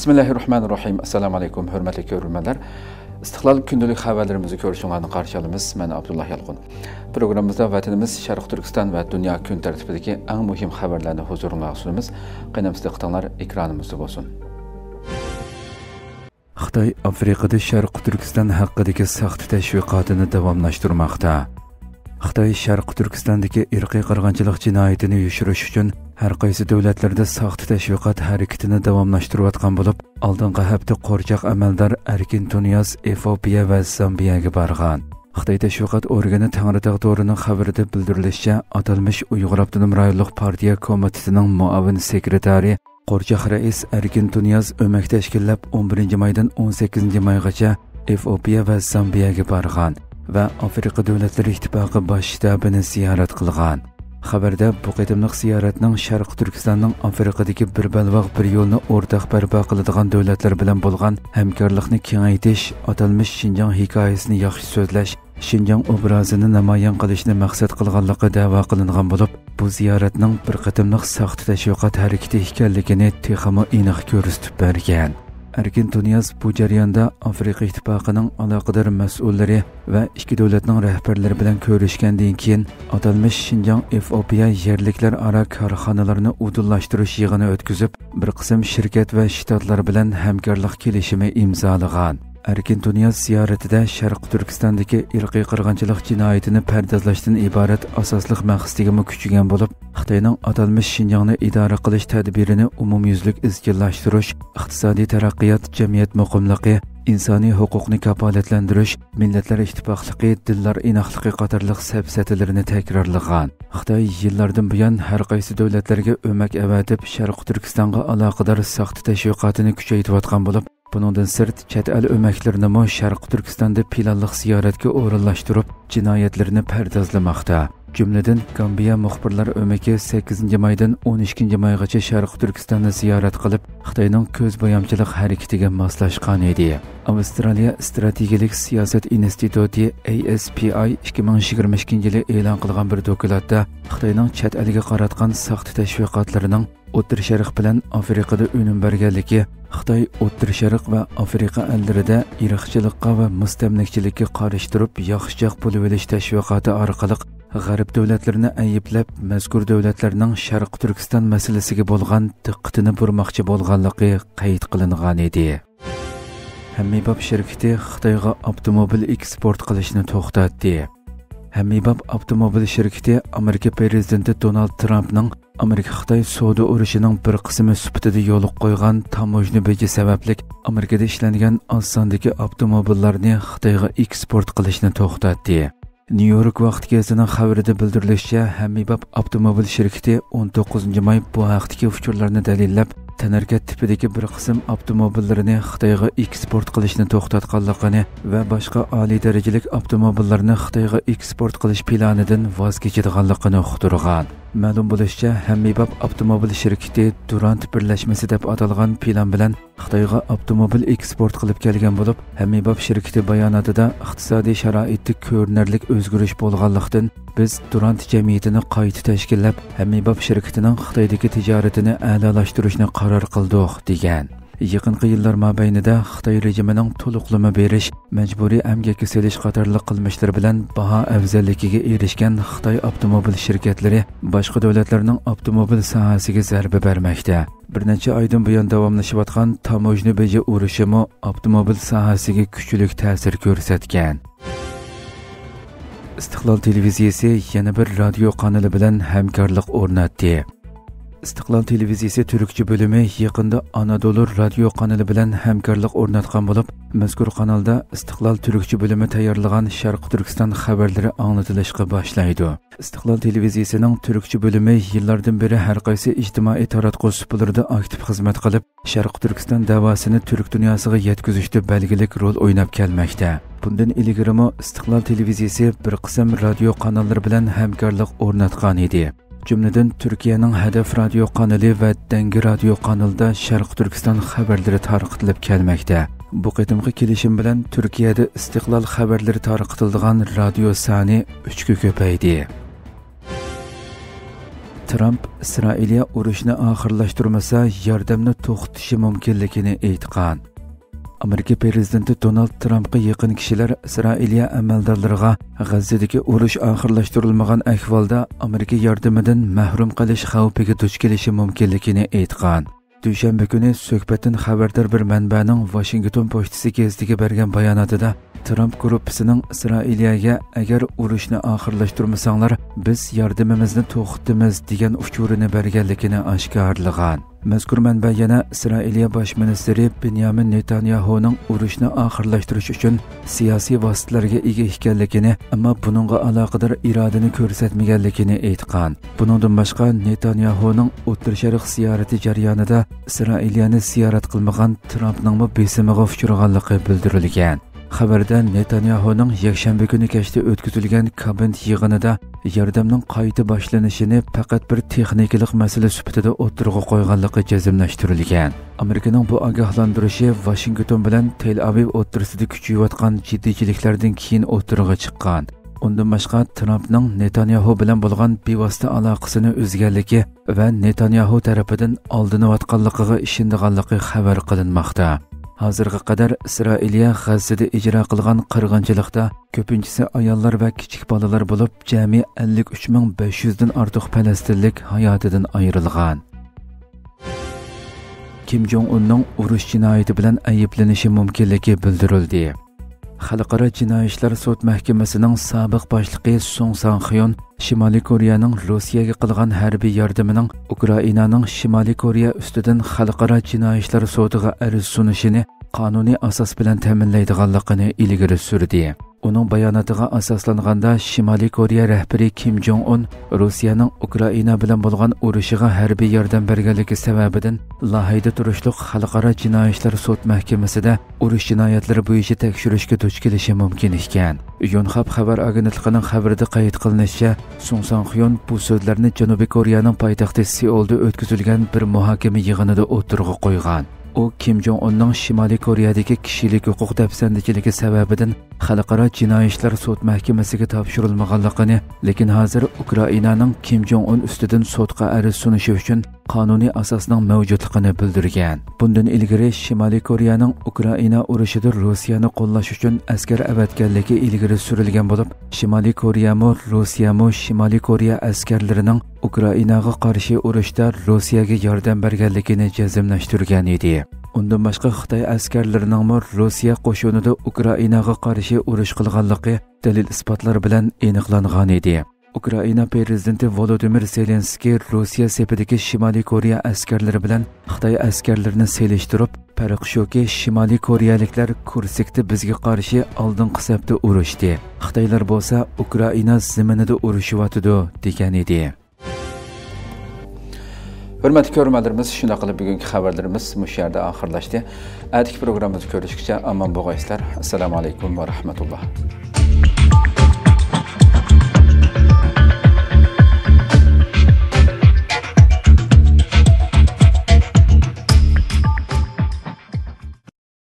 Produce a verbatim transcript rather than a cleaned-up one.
بىسمىللاھىررەھمانىررەھىم. ئەسسالامۇئەلەيكۇم، ھۆرمەتلىك كۆرۈرمەنلەر. ئىستىقلال كۈندىلىك خەۋەرلىرىمىزنى كۆرۈشۈڭلارنى قارشى ئالىمىز. مەن ئابدۇللا يالقۇن. پروگراممىمىزدا ۋەتىنىمىز، شەرقىي تۈركىستان ۋە دۇنيا كۈن تەرتىپىدىكى ئەڭ مۇھىم خەۋەرلەرنى ھۇزۇرۇڭلارغا سۇنىمىز. قېنى، دىققىتىڭلار ئېكرانىمىزدا بولسۇن. خىتاي ئافرىقىدا شەرقىي تۈركىستان ھەققىدىكى ساختا تەشۋىقاتىنى داۋاملاشتۇرماقتا. خىتاي شەرقىي تۈركىستاندىكى ئىرقىي قىرغىنچىلىق جىنايىتىنى يوشۇرۇش ئۈچۈن ھەر قايسى دۆلەتلەردە ساختا تەشۋىقات ھەرىكىتىنى داۋاملاشتۇرۇۋاتقان بولۇپ، ئالدىنقى ھەپتە قورچاق ئەمەلدار ئەركىن تۇنىياز ئېفىئوپىيە ۋە زامبىيەگە بارغان. خىتاي تەشۋىقات ئورگىنى تەڭرىتاغ تورىنىڭ خەۋىرىدە بىلدۈرۈلۈشىچە، ئاتالمىش ئۇيغۇر ئاپتونوم رايونلۇق پارتىيە كومىتېتىنىڭ مۇئاۋىن سېكرېتارى، قورچاق رەئىس ئەركىن تۇنىياز ئۆمەك تەشكىللەپ، ئون بىرىنچى مايدىن ئون سەككىزىنچى مايغىچە ئېفىئوپىيە ۋە زامبىيەگە بارغان ۋە ئافرىقا دۆلەتلىرى ئىتتىپاقى باش شتابىنى زىيارەت قىلغان. خەۋەردە، بۇ قېتىملىق زىيارەتنىڭ شەرقىي تۈركىستاننىڭ ئافرىقىدىكى بىر بەلباغ، بىر يولنى ئورتاق بەرپا قىلىدىغان دۆلەتلەر بىلەن بولغان ھەمكارلىقنى كېڭەيتىش، ئاتالمىش شىنجاڭ ھېكايىسىنى ياخشى سۆزلەش، شىنجاڭ ئوبرازىنى نامايان قىلىشنى مەقسەت قىلغانلىقى دەۋا قىلىنغان بولۇپ، بۇ زىيارەتنىڭ بىر قېتىملىق ساختا تەشۋىقات ھەرىكىتى ئىكەنلىكىنى تېخىمۇ ئېنىق كۆرسىتىپ بەرگەن. ئەركىن تۇنىياز بۇ جەرياندا ئافرىقا ئىتتىپاقىنىڭ ئالاقىدار مەسئۇللىرى ۋە ئىككى دۆلەتنىڭ رەھبەرلىرى بىلەن كۆرۈشكەندىن كېيىن، ئاتالمىش شىنجاڭ ئېفىئوپىيە يەرلىكلەر ئارا كارخانىلارنى ئۇدۇللاشتۇرۇش يىغىنى ئۆتكۈزۈپ، بىر قىسىم شىركەت ۋە شتاتلار بىلەن ھەمكارلىق كېلىشىمى ئىمزالىغان. ئەركىن تۇنىياز زىيارىتىدە شەرقىي تۈركىستاندىكى ئىرقىي قىرغىنچىلىق جىنايىتىنى پەردازلاشتىن ئىبارەت ئاساسلىق مەقسىتىگىمۇ كۆچۈگەن بولۇپ، خىتاينىڭ ئاتالمىش شىنجاڭنى ئىدارە قىلىش تەدبىرىنى ئومۇميۈزلۈك ئىزچىللاشتۇرۇش، ئىقتىسادىي تەرەققىيات، جەمئىيەت مۇقىملىقى، ئىنسانىي ھوقۇقنى كاپالەتلەندۈرۈش، مىللەتلەر ئىتتىپاقلىقى، دىنلار ئىناقلىقى قاتارلىق سەپسەتىلىرىنى تەكرارلىغان. خىتاي يىللاردىن بۇيان ھەر قايسى دۆلەتلەرگە ئۆمەك ئەۋەتىپ، شەرقىي تۈركىستانغا ئالاقىدار ساختا تەشۋىقاتىنى كۈچەيتىۋاتقان بولۇپ، بۇنىڭدىن سىرت، چەت ئەل ئۆمەكلىرىنىمۇ شەرقىي تۈركىستاندا پىلانلىق زىيارەتكە ئورۇنلاشتۇرۇپ، جىنايەتلىرىنى پەردازلىماقتا. جۈملىدىن، گامبىيە مۇخبىرلار ئۆمىكى سەككىزىنچى مايدىن ئون ئىككىنچى مايغىچە شەرقىي تۈركىستاننى زىيارەت قىلىپ، خىتاينىڭ كۆز بويامچىلىق ھەرىكىتىگە ماسلاشقان ئىدى. ئاۋسترالىيە ئىستراتېگىيەلىك سىياسەت ئىنستىتۇتى، A S P I، ئىككى مىڭ يىگىرمە ئىككىنچى يىلى ئېلان قىلغان بىر دوكلاتتا خىتاينىڭ چەت ئەلگە قاراتقان ساختا تەشۋىقاتلىرىنىڭ ئوتتۇرا شەرق بىلەن ئافرىقىدا ئۈنۈم بەرگەنلىكى، خىتاي ئوتتۇرا شەرق ۋە ئافرىقا ئەللىرىدە ئىرقچىلىققا ۋە مۇستەملىكىچىلىككە قارشى تۇرۇپ، ياخشىچاق بولۇۋېلىش تەشۋىقاتى ئارقىلىق غەرب دۆلەتلىرىنى ئەيىبلەپ، مەزكۇر دۆلەتلەرنىڭ شەرقىي تۈركىستان مەسىلىسىگە بولغان دىققىتىنى بۇرىماقچى بولغانلىقى قەيت قىلىنغان ئىدى. ھەممىباب شىركىتى خىتايغا ئاپتوموبىل ئېكسپورت قىلىشنى توختاتتى. ھەممىباب ئاپتوموبىل شىركىتى ئامېرىكا پىرېزىدېنتى دونالد ترامپنىڭ ئامېرىكا-خىتاي سودا ئۇرۇشىنىڭ بىر قىسمى سۈپىتىدە يولغا قويغان تاموژنا بېجى سەۋەبلىك ئامېرىكىدا ئىشلەنگەن ئاز ساندىكى ئاپتوموبىللارنى خىتايغا ئېكسپورت قىلىشنى توختاتتى. نيۇ يورك ۋاقىت گېزىتىنىڭ خەۋىرىدە بىلدۈرۈلۈشىچە، ھەممىباب ئاپتوموبىل شىركىتى ئون توققۇزىنچى ماي بۇ ھەقتىكى ئۇچۇرلارنى دەلىللەپ، تەنھەرىكەت تىپىدىكى بىر قىسىم ئاپتوموبىللىرىنى خىتايغا ئېكسپورت قىلىشنى توختاتقانلىقىنى ۋە باشقا ئالىي دەرىجىلىك ئاپتوموبىللارنى خىتايغا ئېكسپورت قىلىش پىلانىدىن ۋاز كېچىدىغانلىقىنى ئۇقتۇرغان. مەلۇم بولۇشىچە، ھەممىباب ئاپتوموبىل شىركىتى دۇرانت بىرلەشمىسى دەپ ئاتالغان پىلان بىلەن خىتايغا ئاپتوموبىل ئېكسپورت قىلىپ كەلگەن بولۇپ، ھەممىباب شىركىتى باياناتىدا ئىقتىسادىي شارائىتتا كۆرۈنەرلىك ئۆزگىرىش بولغانلىقتىن، بىز دۇرانت جەمئىيىتىنى قايتا تەشكىللەپ، ھەممىباب شىركىتىنىڭ خىتايدىكى تىجارىتىنى ئەلالاشتۇرۇشنى قارار قىلدۇق، دېگەن. يېقىنقى يىللار مابەينىدە خىتاي رېجىمىنىڭ تولۇقلىما بېرىش، مەجبۇرىي ئەمگەككە سېلىش قاتارلىق قىلمىشلىرى بىلەن باھا ئەۋزەللىكىگە ئېرىشكەن خىتاي ئاپتوموبىل شىركەتلىرى باشقا دۆلەتلەرنىڭ ئاپتوموبىل ساھەسىگە زەربە بەرمەكتە. بىر نەچچە ئايدىن بۇيان داۋاملىشىۋاتقان تاموژنا بېجى ئۇرۇشىمۇ ئاپتوموبىل ساھەسىگە كۈچلۈك تەسىر كۆرسەتكەن. ئىستىقلال تېلېۋىزىيىسى يەنە بىر رادىيو قانىلى بىلەن ھەمكارلىق ئورناتتى. ئىستىقلال تېلېۋىزىيىسى تۈركچە بۆلۈمى يېقىندا ئانادولۇ رادىيو قانىلى بىلەن ھەمكارلىق ئورناتقان بولۇپ، مەزكۇر قانالدا ئىستىقلال تۈركچە بۆلۈمى تەييارلىغان شەرقىي تۈركىستان خەۋەرلىرى ئاڭلىتىلىشقا باشلايدۇ. ئىستىقلال تېلېۋىزىيىسىنىڭ تۈركچە بۆلۈمى يىللاردىن بېرى ھەر قايسى ئىجتىمائىي تاراتقۇ سۇپىلىرىدا ئاكتىپ خىزمەت قىلىپ، شەرقىي تۈركىستان دەۋاسىنى تۈرك دۇنياسىغا يەتكۈزۈشتە بەلگىلىك رول ئويناپ كەلمەكتە. بۇندىن ئىلگىرىمۇ ئىستىقلال تېلېۋىزىيىسى بىر قىسىم رادىيو قاناللىرى بىلەن ھەمكارلىق ئورناتقان ئىدى. جۈملىدىن، تۈركىيەنىڭ ھەدەف رادىيو قانىلى ۋە دەڭگە رادىيو قانىلىدا شەرقىي تۈركىستان خەۋەرلىرى تارقىتىلىپ كەلمەكتە. بۇ قېتىمقى كېلىشىم بىلەن تۈركىيەدە ئىستىقلال خەۋەرلىرى تارقىتىلىدىغان رادىيو سانى ئۈچكە كۆپەيدى. ترامپ ئىسرائىلىيە ئۇرۇشنى ئاخىرلاشتۇرمىسا، ياردەمنى توختىتىشى مۇمكىنلىكىنى ئېيتقان. ئامېرىكا پىرېزىدېنتى دونالد ترامپقا يېقىن كىشىلەر ئىسرائىلىيە ئەمەلدارلىرىغا غەززىدىكى ئۇرۇش ئاخىرلاشتۇرۇلمىغان ئەھۋالدا ئامېرىكا ياردىمىدىن مەھرۇم قېلىش خەۋپىگە دۇچ كېلىشى مۇمكىنلىكىنى ئېيتقان. دۈشەنبە كۈنى سۆھبەتتىن خەۋەردار بىر مەنبەنىڭ ۋاشىنگتون پوچتىسى گېزىتىگە بەرگەن باياناتىدا، ترامپ گۇرۇپپىسىنىڭ ئىسرائىلىيەگە «ئەگەر ئۇرۇشنى ئاخىرلاشتۇرمىساڭلار، بىز ياردىمىمىزنى توختىتىمىز» دېگەن ئۇچۇرىنى بەرگەنلىكىنى ئاشكارىلىغان. مەزكۇر مەنبە يەنە ئىسرائىلىيە باش مىنىستىرى بېنيامىن نېتانياھۇنىڭ ئۇرۇشنى ئاخىرلاشتۇرۇش ئۈچۈن سىياسىي ۋاسىتىلەرگە ئىگە ئىكەنلىكىنى، ئەمما بۇنىڭغا ئالاقىدار ئىرادىنى كۆرسەتمىگەنلىكىنى ئېيتقان. بۇنىڭدىن باشقا، نېتانياھۇنىڭ ئوتتۇرا شەرق زىيارىتى جەريانىدا ئىسرائىلىيەنى زىيارەت قىلمىغان ترامپنىڭمۇ بېسىمىغا ئۇچرىغانلىقى بىلدۈرۈلگەن. خەۋەردە نېتانياھۇنىڭ يەكشەنبە كۈنى كەچتە ئۆتكۈزۈلگەن كابىنېت يىغىنىدا ياردەمنىڭ قايتا باشلىنىشىنى پەقەت بىر تېخنىكىلىق مەسىلە سۈپىتىدە ئوتتۇرىغا قويغانلىقى جەزملەشتۈرۈلگەن. ئامېرىكىنىڭ بۇ ئاگاھلاندۇرۇشى ۋاشىنگتون بىلەن تېل ئاۋىۋ ئوتتۇرىسىدا كۈچىيىۋاتقان جىددىيچىلىكلەردىن كېيىن ئوتتۇرىغا چىققان. ئۇندىن باشقا، ترامپنىڭ نېتانياھۇ بىلەن بولغان بىۋاسىتە ئالاقىسىنى ئۈزگەنلىكى ۋە نېتانياھۇ تەرىپىدىن ئالدىنىۋاتقانلىقىغا ئىشىنىدىغانلىقى خەۋەر قىلىنماقتا. ھازىرغا قەدەر ئىسرائىلىيە غەززىدە ئىجرا قىلغان قىرغىنچىلىقتا كۆپىنچىسى ئاياللار ۋە كىچىك بالىلار بولۇپ، جەمئىي ئەللىك ئۈچ مىڭ بەش يۈزدىن ئارتۇق پەلەستىنلىك ھاياتىدىن ئايرىلغان. كىم جوڭ ئۇننىڭ ئۇرۇش جىنايىتى بىلەن ئەيىبلىنىشى مۇمكىنلىكى بىلدۈرۈلدى. خەلقئارا جىنايى ئىشلار سوت مەھكىمىسىنىڭ سابىق باشلىقى سۇڭ ساڭخيون شىمالىي كورېيەنىڭ روسىيەگە قىلغان ھەربىي ياردىمىنىڭ ئۇكرائىنانىڭ شىمالىي كورېيە ئۈستىدىن خەلقئارا جىنايى ئىشلار سوتىغا ئەرز سۇنۇشىنى قانۇنىي ئاساس بىلەن تەمىنلەيدىغانلىقىنى ئىلگىرى سۈردى. ئۇنىڭ باياناتىغا ئاساسلانغاندا، شىمالىي كورېيە رەھبىرى كىم جوڭ ئۇن روسىيەنىڭ ئۇكرائىنا بىلەن بولغان ئۇرۇشىغا ھەربىي ياردەم بەرگەنلىكى سەۋەبىدىن لاھەيدە تۇرۇشلۇق خەلقئارا جىنايى ئىشلار سوت مەھكىمىسىدە ئۇرۇش جىنايەتلىرى بويىچە تەكشۈرۈشكە دۇچ كېلىشى مۇمكىن ئىكەن. يونخاب خەۋەر ئاگېنتلىقىنىڭ خەۋىرىدە قەيت قىلىنىشىچە، سۇڭ ساڭخيون بۇ سۆزلەرنى جەنۇبىي كورېيەنىڭ پايتەختى سېئۇلدا ئۆتكۈزۈلگەن بىر مۇھاكىمە يىغىنىدا ئوتتۇرىغا قويغان. ئۇ كىم جوڭ ئۇننىڭ شىمالىي كورېيەدىكى كىشىلىك ھوقۇق دەپسەندىچىلىكى سەۋەبىدىن خەلقئارا جىنايى ئىشلار سوت مەھكىمىسىگە تاپشۇرۇلمىغانلىقىنى، لېكىن ھازىر ئۇكرائىنانىڭ كىم جوڭ ئۇن ئۈستىدىن سوتقا ئەرز سۇنۇشى ئۈچۈن قانۇنىي ئاساسنىڭ مەۋجۇتلۇقىنى بىلدۈرگەن. بۇندىن ئىلگىرى شىمالىي كورېيەنىڭ ئۇكرائىنا ئۇرۇشىدا روسىيەنى قوللاش ئۈچۈن ئەسكەر ئەۋەتكەنلىكى ئىلگىرى سۈرۈلگەن بولۇپ، شىمالىي كورېيەمۇ، روسىيەمۇ شىمالىي كورېيە ئەسكەرلىرىنىڭ ئۇكرائىناغا قارشى ئۇرۇشتا روسىيەگە ياردەم بەرگەنلىكىنى جەزملەشتۈرگەن ئىدى. ئۇندىن باشقا، خىتاي ئەسكەرلىرىنىڭمۇ روسىيە قوشۇنىدا ئۇكرائىناغا قارشى ئۇرۇش قىلغانلىقى دەلىل-ئىسپاتلار بىلەن ئېنىقلانغان ئىدى. ئۇكرائىنا پىرېزىدېنتى ۋولودىمىر زېلېنسكىي روسىيە سېپىدىكى شىمالىي كورېيە ئەسكەرلىرى بىلەن خىتاي ئەسكەرلىرىنى سېلىشتۇرۇپ، پەرق شۇكى، شىمالىي كورېيەلىكلەر كۇرسكتا بىزگە قارشى ئالدىنقى سەپتە ئۇرۇشتى، خىتايلار بولسا ئۇكرائىنا زېمىنىدا ئۇرۇشۇۋاتىدۇ، دېگەن ئىدى. ھۆرمەتلىك كۆرۈرمەنلىرىمىز، شۇنداق قىلىپ بۈگۈنكى خەۋەرلىرىمىز مۇشۇ يەردە ئاخىرلاشتى. ئەتىكى پروگراممىمىزدا كۆرۈشكىچە ئامان بولغايسىلەر. ئەسسالامۇ ئەلەيكۇم ۋە رەھمەتۇللا.